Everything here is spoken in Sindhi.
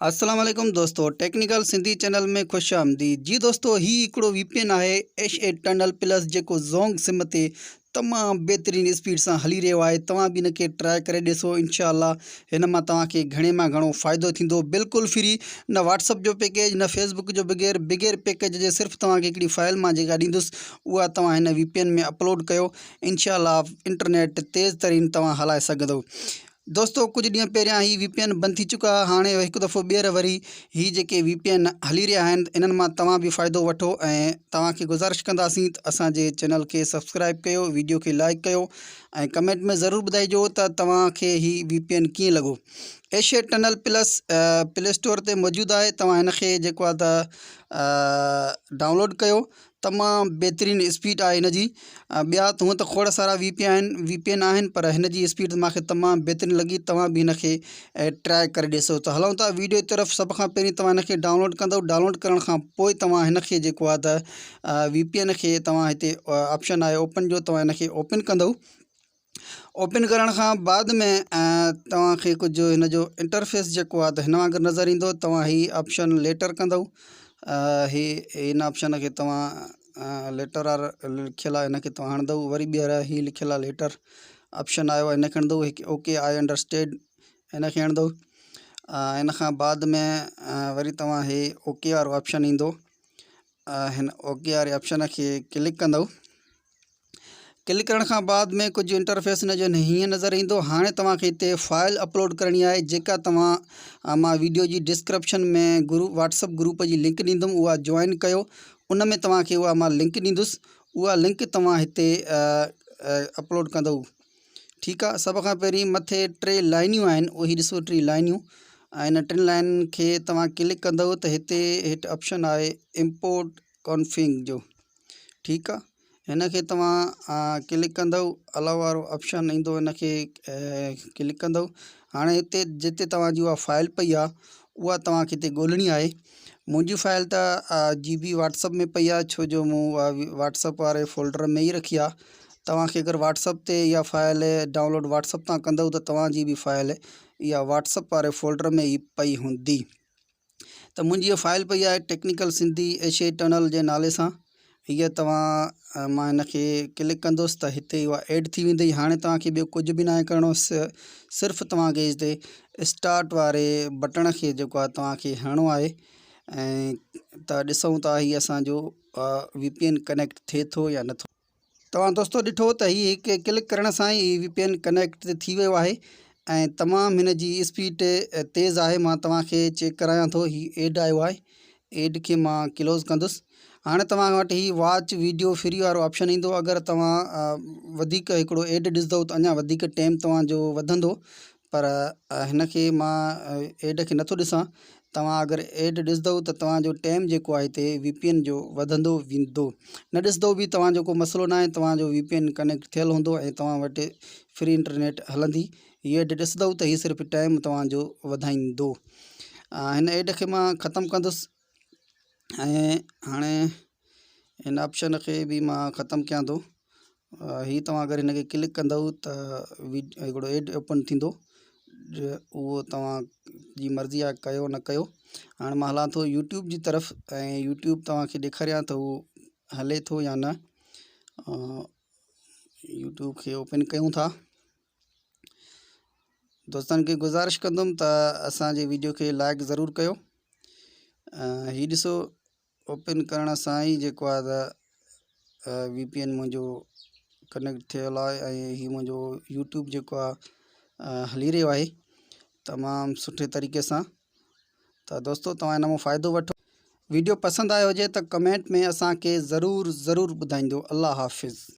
السلام عليڪم دوستو ٽيڪنيڪل سنڌي چينل ۾ خوش آمديد جي دوستو هي هڪڙو وي پي اين آهي ايش اي ٽنل پلس جيڪو زونگ سم تي تمام بهترين اسپيڊ سان هلي رهيو آهي توهان به هن کي ٽرائي ڪري ڏسو انشاء الله هن مان توهان کي گهڻي مان گهڻو فائدو ٿيندو بلڪل فري نه واٽس اپ جو پيڪيج نه فيس بڪ جو بغير بغير پيڪيج جي صرف توهان کي هڪڙي فائل مان جيڪا ڏيندس اها توهان هن وي پي اين ۾ اپلوڊ ڪيو انشاء الله انٽرنيٽ تيز ترين توهان هلائي سگهندو دوستو ڪجهه ڏينهن پهريان هي وي پي اين بند ٿي چڪا هاڻي هڪ دفعو ٻيهر وري هي جيڪي وي پي اين هلي رهيا آهن انهن مان توهان به فائدو وٺو ۽ توهان کي گذارش ڪنداسين ته اسان جي چينل کي سبسڪرائب ڪيو ويڊيو کي لائڪ ڪيو ۽ ڪمينٽ ۾ ضرور ٻڌائجو ته توهان کي هي وي پي اين ڪيئن لڳو Asia tunnel plus play store تي موجود آهي توهان هن کي جيڪو آهي ته ڊائونلوڊ ڪيو تمام بهترين اسپيڊ آهي هن جي ٻيا ته هونء ته کوڙ سارا وي پي آهن وي پي اين آهن پر هن جي اسپيڊ مانکي تمام بهترين لڳي توهان به هن کي ٽرائي ڪري ڏسو ته هلون ٿا ويڊيو جي طرف سڀ کان پهرين توهان هن کي ڊائونلوڊ ڪندو ڊائونلوڊ ڪرڻ کان پوء توهان هن کي جيڪو آهي ته وي پي اين کي توهان هتي آپشن آهي اوپن جو توهان هن کي اوپن ڪندو اوپن ڪرڻ کان بعد ۾ توهان کي ڪجهه هن جو انٽرفيس جيڪو آهي ته هن وانگر نظر ايندو توهان هي آپشن ليٽر ڪندو هي هن آپشن کي توهان ليٽر آر لکيل آهي هن کي توهان هڻندو وري ٻيهر هي لکيل آهي ليٽر آپشن آيو آهي هن کي هڻندو هڪ اوڪي I understand هن کي هڻندو ان کان بعد ۾ وري توهان هي اوڪي وارو آپشن ايندو هن اوڪي واري آپشن کي ڪلڪ ڪندو ڪلڪ ڪرڻ کان بعد ۾ ڪجهه انٽرفيس هن جو هيئن نظر ايندو هاڻي توهان کي هتي فائل اپلوڊ ڪرڻي آهي جيڪا توهان مان ويڊيو جي ڊسڪرپشن ۾ گروپ واٽسپ گروپ جي لنڪ ڏيندم اها جوائن ڪيو ان ۾ توهان کي اها مان لنڪ ڏيندس اها لنڪ توهان هتي اپلوڊ ڪندو ٺيڪ آهي سڀ کان پهرين مٿي ٽي لائنيون آهن اهي ڏسو ٽي لائنيون ۽ ان ٽن لائنن کي توهان ڪلڪ ڪندو ته هتي هيٺ آپشن آهي امپورٽ ڪانفنگ جو ٺيڪ آهي هن کي توهان ڪلڪ ڪندؤ الاء وارو آپشن ايندو هن کي ڪلڪ ڪندؤ هاڻي هتي جتي توهان جي اها فائل پئي آهي اها توهان کي هتي ڳولڻي آهي منهنجي فائل ته جي بي واٽسپ ۾ پئي آهي ڇو جو مون اها واٽسپ واري فولڊر ۾ ئي رکي آهي توهان کي اگر واٽسپ تي اها فائل ڊائونلوڊ واٽسپ تان ڪندؤ ته توهان جي به فائل اها واٽسپ واري فولڊر ۾ ئي پئي هوندي ته منهنجي اها فائل پئي آهي ٽيڪنيڪل سنڌي ايشيائي ٽنل جي نالي سان هيء توهان مان هن کي ڪلڪ ڪندس ته هتي اها ايڊ ٿي ويندي هاڻي توهان کي ٻيو ڪجهه به ناهي ڪرڻو صرف توهان کي هتي اسٽارٽ واري بٽڻ کي جيڪو آهي توهان کي هڻڻو آهي ۽ ته ڏسون ٿا هي اسانجو وي پي اين ڪنيڪٽ ٿئي ٿو يا نٿو. توهان دوستو ڏٺو ته هي هڪ ڪلڪ ڪرڻ سان ئي وي پي اين ڪنيڪٽ ٿي ويو آهي ۽ تمام هن جي اسپيڊ تيز آهي مان توهان کي چيڪ ڪرايان ٿو هي ايڊ آيو آهي ايڊ کي مان ڪلوز ڪندس هاڻي توهان وٽ هي واچ ويڊيو فري وارو آپشن ايندو اگر توهان وڌيڪ هڪڙو ايڊ ڏسندو ته اڃا وڌيڪ ٽيم توهان جو وڌندو پر هن کي مان ايڊ کي نٿو ڏسان توهان اگر ايڊ ڏسندو ته توهان جو ٽيم جيڪو آهي هتي وي پي اين جو وڌندو ويندو نه ڏسندو به توهان جو ڪو مسئلو ناهي توهان جو وي پي اين ڪنيڪٽ ٿيل هوندو ۽ توهان وٽ فري انٽرنيٽ هلندي هي ايڊ ڏسندو ته هي صرف ٽيم توهان جو وڌائيندو هن ايڊ کي مان ختم ڪندس ۽ هاڻي هن آپشن کي به مان ختم ڪيان ٿو هي توهان اگر هن کي ڪلڪ ڪندؤ ته هڪڙو ايڊ اوپن ٿيندو اهو توهان جي مرضي آهي ڪيو نه ڪيو هاڻي مان هلان ٿو يوٽيوب جي طرف ۽ يوٽيوب توهان کي ڏيکاريان ته اهو هلي ٿو يا نه يوٽيوب کي اوپن ڪيون ٿا دوستن کي گذارش ڪندم ته اسان جي ويڊيو کي لائڪ ضرور ڪيو هي ڏسو اوپن ڪرڻ سان ئي جيڪو آهي ته وي پي اين منهنجو ڪنيڪٽ ٿيل آهي ۽ هي منهنجو يوٽيوب جيڪو آهي هلي رهيو آهي تمام سٺي طريقي سان ته دوستو توهان ان مان فائدو وٺو ويڊيو پسند آيو هجي ته ڪمينٽ ۾ اسان کي ضرور ضرور ٻڌائيندو الله حافظ.